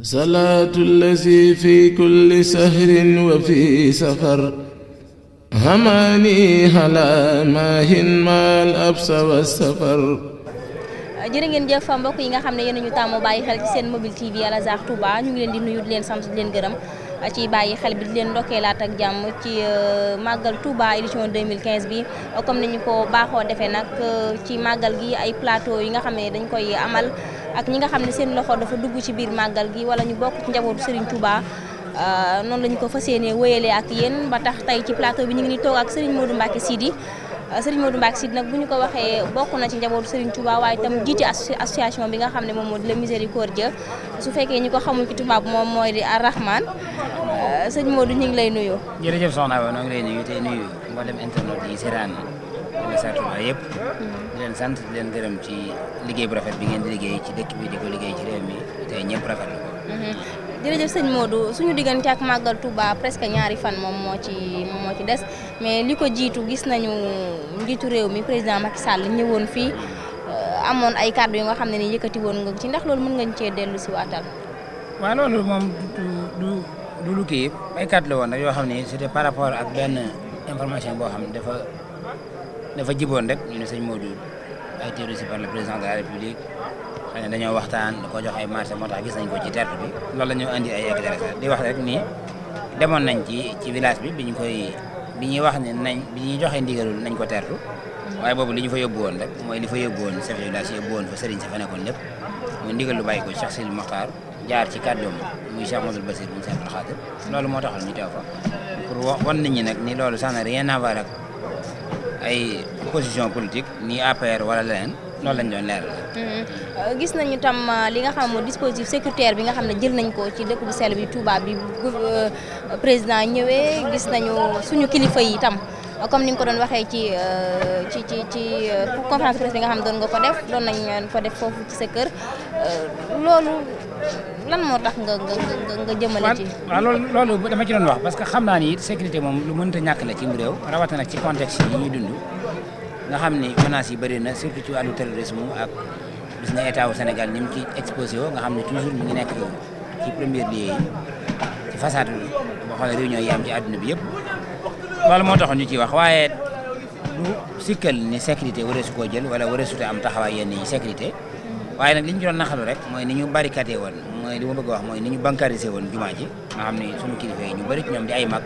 salaatu allazi fi kulli sahrin wa fi safar hamaani ala maahin maal absa wa safar. jërë ngeen jëf mbokk yi nga xam ne yéen ñu tàmmu bàyyi xel ci seen mobile TV Al Azhar Touba ñu ngi leen di nuyu di leen sant di leen gërëm ci bàyyi xel bi di leen ndokkeelaat ak jàmm ci màggal Touba édition 2015 bi comme ni ñu ko baaxoo defee nag ci màggal gi ay plateau yi nga xam ne dañ koy amal ak ñi nga xam ne seen loxo dafa dugg ci biir màggal gi wala ñu bokk ci njabootu Serigne Touba noonu la ñu ko fas yéenee wéyalee ak yéen ba tax tey ci plateau bi ñu ngi ni toog ak Serigne Modou Mbacké Sidy Serigne Modou Mbacké Sidy nag bu ñu ko waxee bokk na ci njabootu Serigne Touba waaye itam jiite association bi nga xam ne moom moo di le Miséricordia su fekkee ñi ko xamul ci tubaab moom mooy di Ar-Rahman sëñ Modou ñu ngi lay nuyu. jërëjëf soxna Awa noo ngi lay nuyu tey nuyu mboolem internet yi seetaan Al Azhar Touba yëpp. di leen sant di leen gërëm ci liggéey bu rafet bi ngeen di liggéey ci dëkk bi di ko liggéey ci réew mi tey ñëpp rafetlu ko. jërëjëf sëñ Modou suñu diggante ak màggal Touba presque ñaari fan moom moo ci des mais li ko jiitu gis nañu njiitu réew mi président Macky Sall ñëwoon fii amoon ay kàddu yu nga xam ne ni yëkkati woon nga ci ndax loolu mën ngañ cee dellu si waatal. waaw loolu moom du lu kii ay kàddu la woon rek yoo xam ne c'était par rapport ak benn information boo xam ne dafa jiboon rek ñu ne sëñ Modou ay été reçu par le président de la République. xëy na dañoo waxtaan da ko jox ay marché moo tax gis nañ ko ci terre bi loolu la ñu andi ay extrait di wax rek nii demoon nañ ci village bi bi ñuy wax ne bi ñuy joxee ndigalul nañ ko tertu waaye boobu li ñu fa yóbbu woon rek mooy li fa yóbbu woon chef de village yóbbu woon fa sëriñ sa fa nekkoon lépp muy ndigal lu bàyyi ko Cheikh Sidi Mokhtar jaar ci kàddoom muy Cheikh Modou Bassir mu Cheikh Abdou Khadir loolu moo taxal ñu teew fa pour wan nit ñi nag ni loolu ça n'a rien à voir ak ay position politique ni APR wala leneen loolu lañ doon leeral. gis nañu tam li nga xam ne dispositif sécuritaire bi nga xam ne jël nañ ko ci dëkk bu sell bi Touba bi président ñëwee gis nañu suñu kilifa yi tam comme ni nga ko doon waxee ci conférence presse bi nga xam ne doon nga ko def doon nañ ko def foofu ci sa kër loolu lan moo tax nga jëmale ci. waaw loolu dama ci doon wax parce que xam naa ni sécurité moom lu mënta ñàkk la ci réew rawatina ci contexte yi ñuy dund. nga xam ni menaces yi bëri na surtout ci wàllu terrorisme ak gis nga état wu Sénégal ni mu ci exposé woo nga xam ne toujours mu ngi nekk ci première lieu yi ci façade bi boo xoolee réunion yi am ci àdduna bi yëpp loolu moo taxoon ñu ciy wax waaye du sikkal ni sécurité waree su koo jël wala waree su am taxawaay yenn yi sécurité waaye nag li ñu doon naxalu rek mooy ni ñu barricadé woon mooy li ma bëgg a wax mooy ni ñu bancarisé woon jumaa ji nga xam ni suñu kilifa yi ñu bëri ci ñoom di ay mag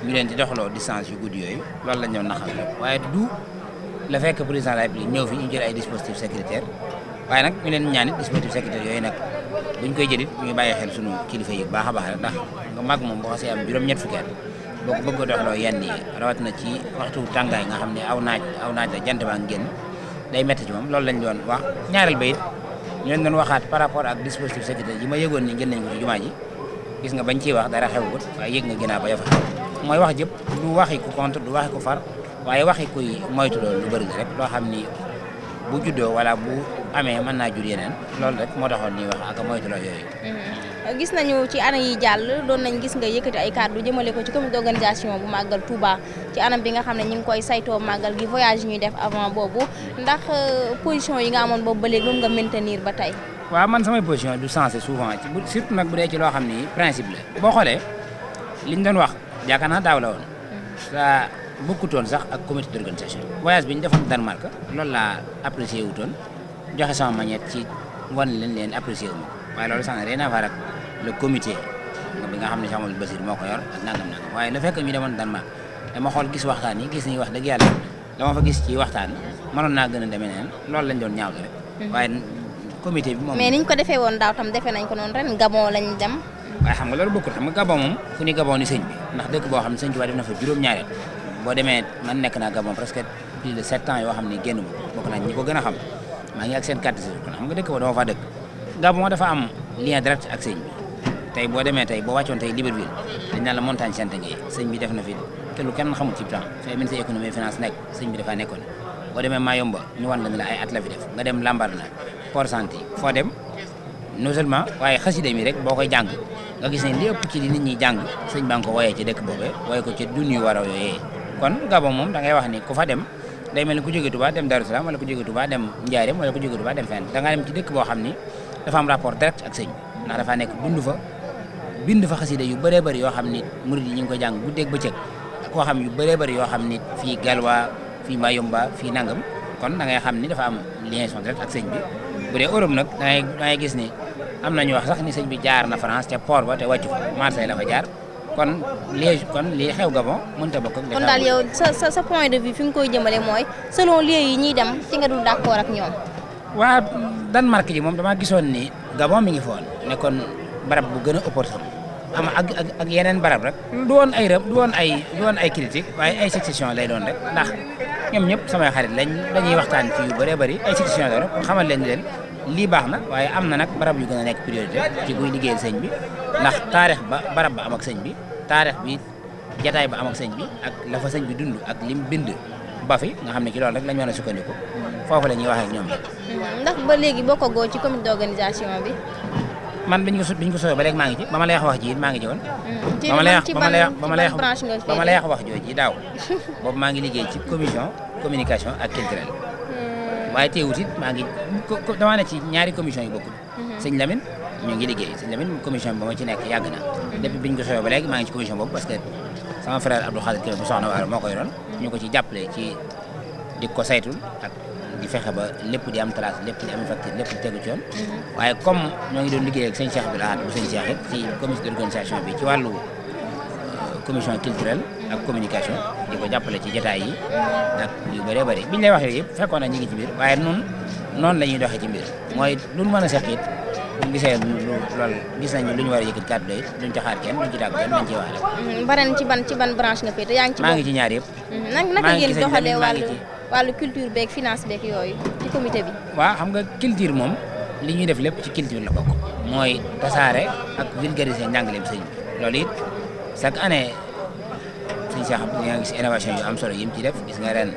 ñu leen di doxaloo distance yu guddi yooyu loolu lañ doon naxal rek waaye du la fekk président de la République ñëw fi ñu jël ay dispositifs sécuritaires waaye nag ñu leen ñaan it dispositifs sécuritaires yooyu nag buñ koy jëlit ñu bàyyi xel sunu kilifa yi baax a baax rek ndax nga mag moom boo xasee am juróom-ñett fukki at boo ko bëgg a doxaloo yenn yi rawat na ci waxtu tàngaay nga xam ne aw naaj la jant baa ngi génn day métti ci moom loolu lañ doon wax ñaareel ba it ñu leen doon waxaat par rapport ak dispositif sécuritaire yi ma yëgoon ni jël nañ ko ci jumaa ji gis nga bañ ciy wax dara xewut waaye yëg nga ginnaaw ba yafa mooy wax jëpp du waxi ku contre du waxi ku far waaye waxi kuy moytu loolu lu bëri la rek loo xam ni bu juddoo wala bu amee mën naa jur yeneen loolu rek moo taxoon ñuy wax ak moytu loolu yooyu. gis nañu ci année yi jàll doon nañ gis nga yëkkati ay kàddu jëmale ko ci comité d'organisation bu màggal Touba ci anam bi nga xam ne ñu ngi koy saytoo màggal gi voyage ñuy def avant boobu ndax position yi nga amoon boobu ba léegi moom nga maintenir ba tey. waaw man samay position du changé souvent ci surtout nag bu dee ci loo xam ni principe la boo xoolee liñ doon wax yaakaar naa daaw la woon. bokkutoon sax ak comité d'organisation voyage bi ñu defoon Danemark loolu laa apprécié wutoon joxe sama mañette ci wan leen apprécié wu ma waaye loolu sax na rien à voir ak le comité bi nga xam ne Cheikh Modou Bassir moo ko yor ak nangam waaye la fekk ñu demoon Danemark dama xool gis waxtaan yi gis ni wax dëgg yàlla dama fa gis ci waxtaan mënoon naa gën a demee neen loolu lañ doon ñaawlu rek waaye comité bi moom. mais niñ ko defee woon daaw tam defee nañ ko noonu ren Gabon lañ dem. waaye xam nga loolu bokkul xam nga Gabon moom fu ni Gabon ni sëñ bi ndax dëkk boo xam ne sëñ Tuubaa def na fa juróom-ñaari boo demee man nekk naa Gabon presque plus de 7 ans yoo xam ne génn bokk naa ñi ko gën a xam maa ngi ak seen carte kon xam nga dëkk ba dama fa dëkk Gabon dafa am lien direct ak sëñ bi tey boo demee tey boo wàccoon tey Libreville dañ naan la montagne Sainte Gueye sëñ bi def na fi te lu kenn xamul ci temps fay ministère économie et finance nekk sëñ bi dafaa nekkoon boo demee Mayomba ñu wan la ne la ay at la fi def nga dem Lambaréné Port-Gentil foo dem non seulement waaye xasida mi rek boo koy jàng nga gis ne li ëpp ci li nit ñi jàng sëñ baa ngi ko woyee ci dëkk boobee woye ko ci junni war a yooyee kon Gabon moom da ngay wax ni ku fa dem day mel ni ku jóge Touba dem Darou Salam wala ku jóge Touba dem Ndiarème wala ku jóge Touba dem fenn da nga dem ci dëkk boo xam ni dafa am rapport direct ak sëñ ndax dafaa nekk bind fa xasida yu bëree bëri yoo xam ni murid yi ñu ngi koy jàng guddeeg bëccëg koo xam yu bëree bëri yoo xam ni fii Galwa fii Mayumba fii nangam kon da ngay xam ni dafa am liaison direct ak sëñ bi bu dee Europe nag da ngay gis ni am nañu wax sax ni sëñ bi jaar na France ca port ba te wàccu fa Marseille la fa jaar kon lii xew Gabon mënut a bokk ak. kon daal yow sa point de vue fi nga koy jëmale mooy selon lieu yi ñuy dem ci nga dul d'accord ak ñoom. waa Danemark ji moom damaa gisoon ni Gabon mi ngi foon nekkoon barab bu gën a opportun am ak yeneen barab rek du woon ay critique waaye ay succession lay doon rek ndax ñoom ñëpp samay xarit dañuy waxtaan ci yu bëree bëri ay succession la rek pour xamal leen lii baax na waaye am na nag barab yu gën a nekk priorité ci kuy liggéeyal sëñ bi ndax taarix ba barab ba am ak sëñ bi taarix bi jataay ba am ak sëñ bi ak la fa sëñ bi dund ak lim bind ba fi nga xam ne ci loolu rek lañ mën a sukkandiku foofu la ñuy wax ak ñoom yi. ndax ba léegi bokkagoo ci comité d'organisation bi. man biñ ko soobee ba léegi maa ngi ci ba ma lay wax ji it maa ngi ci woon. ba ma lay wax jooju daaw boobu maa ngi liggéey ci commission communication ak culturelle waaye teewut it maa ngi damaa ne ci ñaari commission yu bokkul. sëñ Lamine ñu ngi liggéey sëñ Lamine commission bi ba ma ci nekk yàgg na depuis biñ ko soobee ba léegi maa ngi ci commission boobu parce que sama frère Abdou Khadir Kébé bu soxna Waalo moo ko yoroon ñu ko ci jàppale ci di ko saytul ak di fexe ba lépp di am trace lépp di am facture lépp di tegu ci yoon waaye comme ñoo ngi doon liggéey ak sëñ Cheikh Abdoul Ahad bu sëñ Cheikh it ci comité d'organisation bi ci wàllu commission culturelle ak communication di ko jàppale ci jotaay yi ak yu bëree bëri biñ lay wax yooyu yëpp fekkoon na ñu ngi ci biir waaye noonu la ñuy doxee ci mbir mooy lu mën a seq it buñ gisee loolu gis nañu lu ñu war a yëkkati kàddu la it duñ ci xaar kenn duñ ci tàggu kenn dañ ciy wax rek. Bareen ci ban branche nga féete yaa ngi ci. maa ngi ci ñaar yëpp. naka ngeen doxalee wàllu culture beeg finance beeg yooyu ci comité bi. waaw xam nga culture moom li ñuy def lépp ci culture la bokk mooy tasaare ak vulgariser njàngaleem sëñ bi loolu it chaque année sëñ Cheikh di nga gis innovation yu am solo yi mu ci def gis nga ren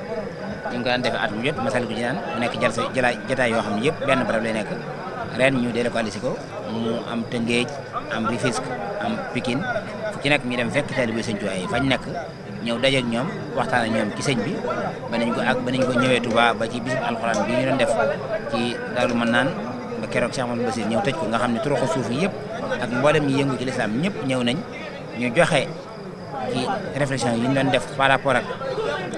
ñu ngi ko daan defee at mu jot Massalikul Jinaan mu nekk jotaay yoo xam ne yëpp benn barab lay nekk ren ñu dee ko alisi ko mu am Tëngéej am Rufisque am Pikine fu ci nekk ñu dem fekk taalibe sëñ Tuubaa yi fañ nekk ñëw dajeeg ñoom waxtaan ak ñoom ci sëñ bi ba nañ ko ñëwee Touba ba ci bisub alxuraan bi ñu doon def ci Daaru Manaan ba keroog Cheikh Amadou Bassir ñëw tëj ko nga xam ne turuxu suuf yi yëpp ak mboolem ñi yëngu ci lislaam ñëpp ñëw nañ ñu joxe ci réflexion yi ñu doon def par rapport ak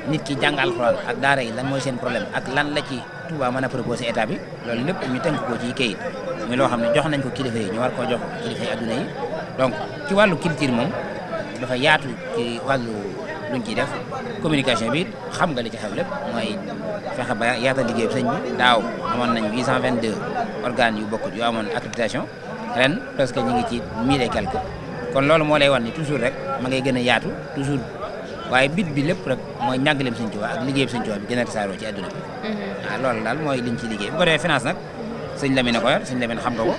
nit ki jàng alxuraan ak daara yi lan mooy seen problème ak lan la ci Touba mën a proposé état bi loolu lépp ñu tënk ko ci kayit muy loo xam ne jox nañ ko kilifa yi ñu war koo jox kilifa yi adduna yi donc ci wàllu culture moom dafa yaatu ci wàllu luñ ciy def communication bi xam nga li ci xew lépp mooy fexe ba yaatal liggéey bi sëñ bi daaw amoon nañ 822 organes yu bokkut yu amoon accréditation ren presque ñu ngi ci 1000 et quelque kon loolu moo lay wan ni toujours rek ma ngay gën a yaatu toujours waaye bit bi lépp rek mooy njàngaleem sëñ Tuubaa ak liggéey bi sëñ Tuubaa bi gën a tasaaroo ci adduna bi waaw loolu daal mooy liñ ci liggéey bu ko defee finance nag sëñ Lamine a ko yor sëñ Lamine xam nga ko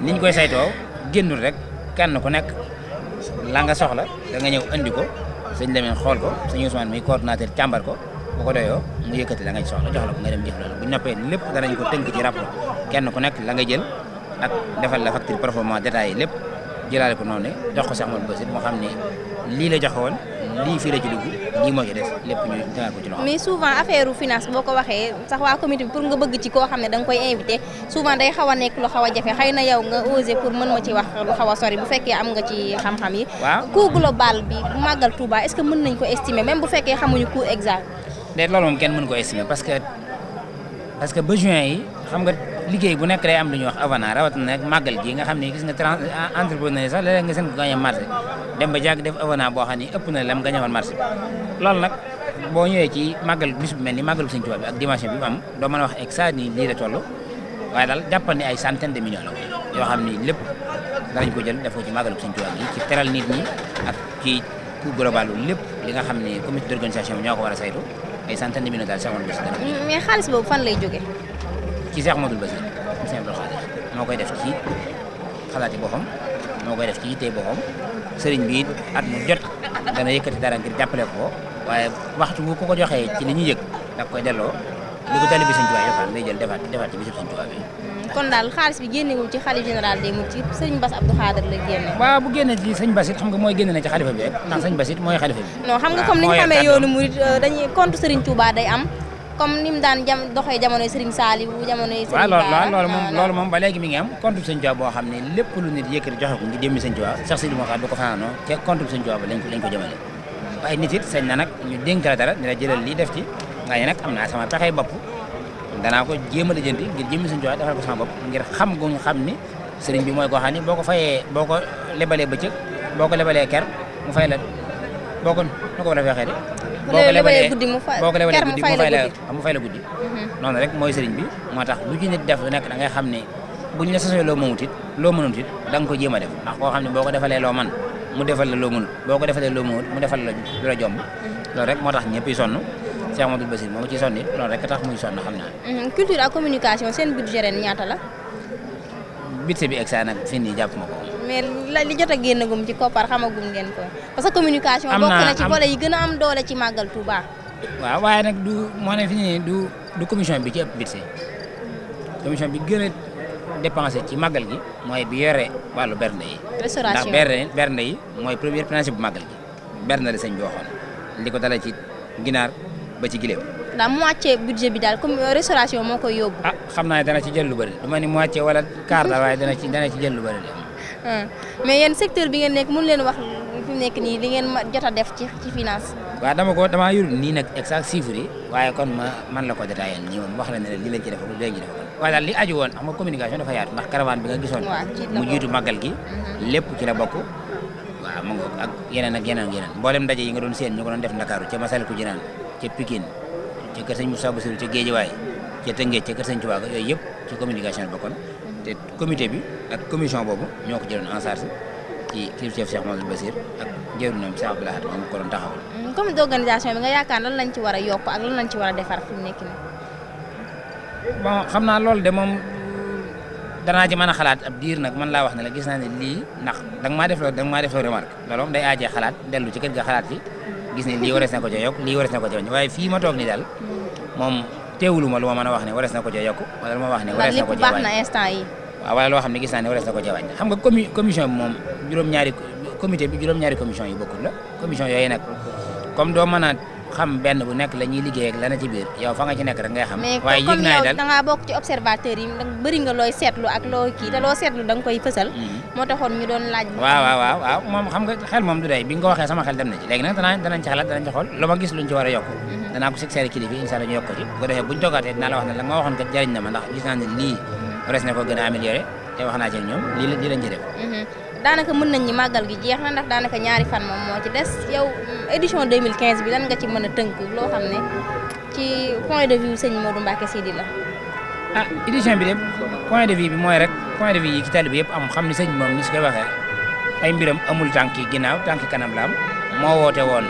niñ koy saytoo génnul rek kenn ku nekk la nga soxla da nga ñëw andi ko sëñ Lamine xool ko sëñ Ousmane mi coordonnateur càmbar ko bu ko doyoo mu yëkkati la nga soxla jox la ko nga dem jëf loolu bu noppee lépp danañ ko tënk ci rapport kenn ku nekk la nga jël ak defal la facture proforma détaillé lépp jëlaale ko noonu jox ko Cheikh Amadou Bassir moo xam ne lii la joxe woon lii fii la ci dugg lii moo ci des lépp ñu tegaat ko ci loxo. mais souvent affaire finance boo ko waxee sax waa comité bi pour nga bëgg ci koo xam ne da nga koy invité souvent day xaw a nekk lu xaw a jafe xëy na yow nga osé pour mën ma ci wax lu xaw a sori bu fekkee am nga ci xam-xam yi. waaw coût global bi bu màggal Touba est-ce que mën nañ ko estimer même bu fekkee xamuñu coût exact. déet loolu moom kenn mën ko estimer parce que besoin yi xam nga liggéey bu nekk day am lu ñuy wax avenant rawatina nag màggal gi nga xam ne gis nga entrepreneur sax léeg-léeg nga seen ko gañe marché dem ba jàgg def avenant boo xam ne ëpp na lam gañe woon marché bi loolu nag boo ñëwee ci màggal bis bu mel ni màggal bu Sëñ Tuubaa bi ak dimension bi mu am doo mën a wax exact ni lii la toll waaye daal jàppal ni ay centaine de millions la yoo xam ni lépp danañ ko jël def ko ci màggal bu Sëñ Tuubaa gi ci teral nit ñi ak ci coût global lépp li nga xam ne comité d'organisation bi ñoo ko war a saytu ay centaine de millions daal Cheikh Amadou Bassir dana mais xaalis boobu fan lay jóge ci Cheikh Amadou Bassir Sëñ Abdou Khadir moo koy def ci xalaati boppam moo koy def ci yittee boppam sëriñ bi at mu jot dana yëkkati dara ngir jàppale ko waaye waxtu bu ko joxee ci li ñuy yëg da koy delloo li ko tali bi Sëñ Tuubaa yoxaan lay jël defaat ci bisub Sëñ Tuubaa bi kon daal xaalis bi génnewul ci xalif général des mourides ci sëñ Bass Abdou Khadir la génne. waaw bu génne ci sëñ Bass it xam nga mooy génne na ci xalifa bi rek ndax sëñ Bass it mooy xalifa bi. non xam nga comme ni ñu xamee yoonu murid dañuy compte Serigne Touba day am comme ni mu daan doxee jamonoy Serigne Saliou jamonoy Serigne waaw loolu moom ba léegi mi ngi am compte Sëñ Tuubaa boo xam ne lépp lu nit yëkkati joxe ko ngir jëmmi Sëñ Tuubaa Cheikh Sidi Mokhtar du ko fanaanoo te compte Sëñ Tuubaa ba lañ ko jëmale waaye nit it sañ na nag ñu dénk la dara ni la jëlal lii def ci waaye nag am naa sama pexey bopp danaa ko jéem a lijjanti ngir jëmmi Sëñ Tuubaa defal ko sama bopp ngir xam gu ñu xam ni sëriñ bi mooy koo xam ni boo ko fayee boo ko lebalee bëccëg boo ko lebalee ker mu fay la boo ko nu ko war a fexee de boo ko lebalee guddi mu fay la guddi noonu rek mooy sëriñ bi moo tax lu ci nit def lu nekk da ngay xam ne bu ñu la sasoo loo mënut it loo mënut it da nga ko jéem a def ndax koo xam ne boo ko defalee loo man mu defal la loo mënut boo ko defalee loo mënut mu defal la lu la jomb loolu rek moo tax ñëpp yi sonn Cheikh Amadou Bassir moom ci sonn it loolu rek tax muy sonn xam naa. culture ak communication seen budget ren ñaata la. budget bi egsa nag fii nii jàpp ma ko. mais li jot a génnagum ci koppar xamagum ngeen ko parce que communication. bokk na ci volet yi gën a am doole ci màggal Touba. waaw waaye nag moo ne fi nii du commission bi ci ëpp budget commission bi gën a dépensé ci màggal gi mooy bi yore wàllu bernde yi. restauration ndax bernde yi mooy premier principe bu màggal gi bernde la sëñ bi waxoon li ko dala ci ginaar ba ci gileem. ndax moitié budget bi daal comme restauration moo koy yóbbu. xam naa ne dana ci jël lu bëri du ma ni moitié wala quart daal waaye dana ci jël lu bëri de. mais yéen secteur bi ngeen nekk mënu leen wax fi mu nekk nii li ngeen jot a def ci finance. waaw damaa yor nii nag exact chiffre yi waaye kon man la ko détaillé nii moom wax la ne li lañ ci def léegi def waaye daal li aju woon xam nga communication dafa yaatu ndax caravane bi nga gisoon mu jiitu màggal gi lépp ci la bokk waaw mu ak yeneen mboolem ndaje yi nga doon seen ñu ko doon def Ndakaaru ca Massalikul Jinaan ca Pikine ca kër sëñ Moussa Bassirou ca Guédiawaye ca Tëngéej ca kër sëñ Touba yooyu yëpp ci communication bi bokkoon te comité bi ak commission boobu ñoo ko jëloon en charge ci kilifteef Cheikh Amadou Bassir ak njëriñam Cheikh Abdou Lahad moom ko doon taxawal. comité d'organisation bi nga yaakaar lan lañ ci war a yokk ak lan lañ ci war a defar fi mu nekk nii. bon xam naa loolu de moom danaa ci mën a xalaat ab diir nag man laa wax ne la gis naa ne lii ndax danga maa def loo remarque loolu moom day aajee xalaat dellu ci kër ga xalaat ci gis ne lii warees na ko ca yokk lii warees na ko ca wàññi waaye fii ma toog ni daal moom teewulu ma lu ma mën a wax ne warees na ko ca yokk wala lu ma wax ne warees na ko ca wàññi na instant yi waaw wala loo xam ne gis naa ne warees na ko ca wàññi xam nga commission bi moom juróom-ñaari commission yu bokkul la commission yooyu nag comme doo mën a xam benn bu nekk la ñuy liggéey ak la na ci biir yow fa nga ci nekk rek ngay xam waaye yëg naa daal da ngaa bokk ci observateur yi bëri nga looy seetlu ak loo kii te loo seetlu da nga koy fësal moo taxoon ñu doon laaj waaw moom xam nga xel moom du day bi nga ko waxee sama xel dem na ci léegi nag danañ ci xalaat danañ ci xool lu ma gis luñ ci war a yokk danaa ko seere kilifa incha Allah ñu yokk ko ci bu ko defee buñ toogaatee dinaa la wax ne la nga waxoon kat jariñ na ma ndax gis naa ne lii res na ko gën a amélioré te wax naa ci ñoom lii lañ ci def daanaka mën nañ ñi màggal gi jeex na ndax daanaka ñaari fan moom moo ci des yow édition 2015 bi lan nga ci mën a tënk loo xam ne ci point de vue sëñ Modou Mbacké Sidi la édition bi de point de vue bi mooy rek point de vue yi ci tali bi yëpp am xam ni sëñ moom ni su koy waxee ay mbiram amul tànki ginnaaw tànki kanam la am moo woote woon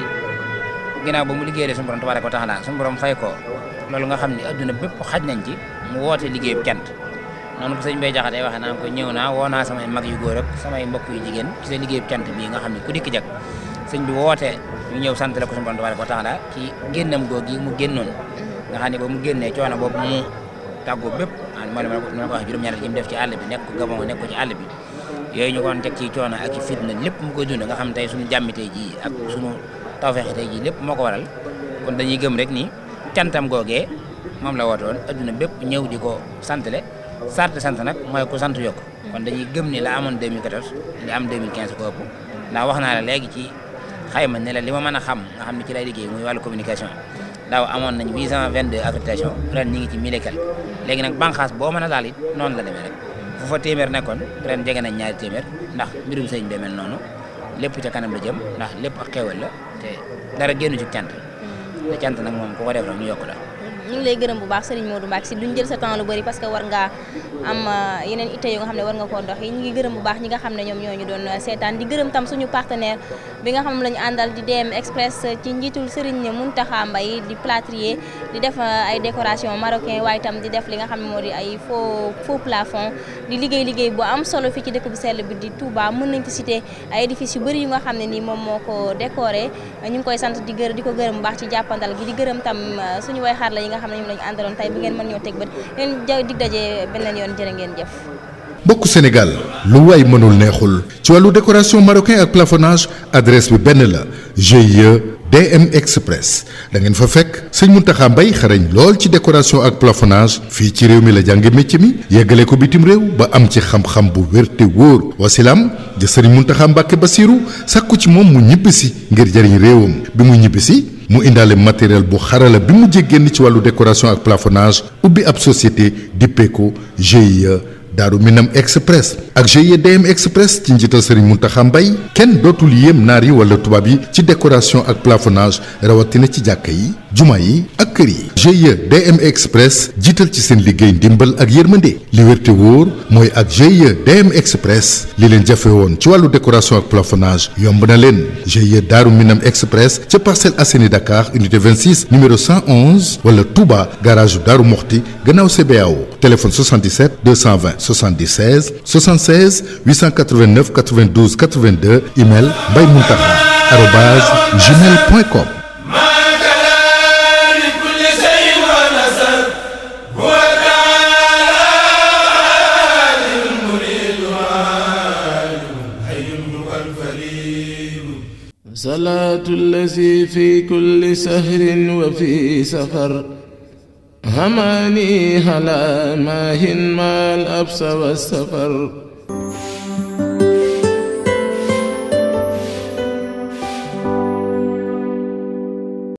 ginnaaw ba mu liggéeyee suñu borom tabaaraka wa taala suñu borom fay ko loolu nga xam ne adduna bépp xaj nañ ci mu woote liggéeyub cant noonu ko sëñ Bay Jaxate waxee naa ko ñëw naa woo naa samay mag yu góor ak samay mbokk yu jigéen ci sa liggéeyub cant bii nga xam ne ku dikk jag sëñ bi woote ñu ñëw sant la ko suñu borom tabaaraka wa taala ci génnam googi mu génnoon nga xam ne ba mu génnee coono boobu mu tàggoo bépp moo ma ko wax juróom-ñaari ji mu def ci àll bi nekk ko Gabon nekk ko ci àll bi yooyu ñu ko doon teg ci coono ak ci fitna lépp mu koy dund nga xam tey suñu jàmmi tey jii ak suñu tawfeexi tey jii lépp moo ko waral kon dañuy gëm rek ni cantam googee moom la woote woon adduna bépp ñëw di ko santale sant nag mooy ku sant yokk kon dañuy gëm ni la amoon 2014 li am 2015 ko ëpp ndax wax naa la léegi ci xayma ne la li ma mën a xam nga xam ne ci lay liggéey muy wàllu communication daaw amoon nañ 822 accréditation ren ñi ngi ci 1000 et quelque léegi nag banqaas boo mën a daal it noonu la demee rek fu fa téeméer nekkoon ren jege nañ ñaari téeméer ndax mbirum sëñ bi mel noonu lépp ca kanam la jëm ndax lépp ak xéewal la te dara génnu ci cant te cant nag moom ku ko def rek ñu yokk la ñu ngi lay gërëm bu baax Serigne Modou Mbacké Sy duñ jël sa temps lu bëri parce que war ngaa am yeneen itte yoo nga xam ne war nga koo dox yi ñu ngi gërëm bu baax ñi nga xam ne ñoom ñoo ñu doon seetaan di gërëm tam suñu partenaire bi nga xam ne la ñu àndal di DM Express ci njiitul Serigne Mountakha Mbaye di plâtrier di def ay décoration marocain waaye tam di def li nga xam ne moo di ay faux plafond di liggéey bu am solo fii ci dëkk bu sell bi di Touba mën nañ ci citer ay édifices yu bëri yu nga xam ne nii moom moo ko décoré ñu ngi koy sant di ko gërëm bu baax ci jàppandal gi di gërëm tam suñu way xaar la yi nga xam ne ñoom lañu àndaloon tey bu ngeen mën ñoo teg bët leen dig daje beneen yoon jërë ngeen jëf. mbokku Sénégal lu waay mënul neexul ci wàllu décoration marocain ak plafonnage adresse bi benn la GIE DM Express da ngeen fa fekk sëñ Mountakha Mbaye xarañ lool ci décoration ak plafonnage fii ci réew mi la jànge métier mi yeggale ko bitim réew ba am ci xam-xam bu wér te wóor wasilaam ja sëriñ Mountakha Mbacké Bassirou sàkku ci moom mu ñibbisi ngir jëriñ réewam bi mu ñibbisi mu indaale matériel bu xarala bi mu génn ci wàllu décoration ak plafonnage ubbi ab société dippeeko GIE Daaru Minam Express ak GIE DM Express ci njiital Serigne Mountakha Mbaye kenn dootul yéem naar yi wala tubaab yi ci décoration ak plafonnage rawatina ci jàkka yi juma yi ak kër yi GIE DM Express jiital ci seen liggéey ndimbal ak yërmande li wér te wóor mooy ak GIE DM Express li leen jafe woon ci wàllu décoration ak plafonnage yomb na leen GIE Daaru Minam Express ca Parcelles Assainies Dakar unité 26 numéro 111 wala Touba garage Daaru Moxti gannaaw CBAO téléphone 77 220 76 76 889 92 82 email mbaymountakha@gmail.com. salaatu llazi fi kulli sahrin wa fi safar هماني هلا ماهن ما الأبس والسفر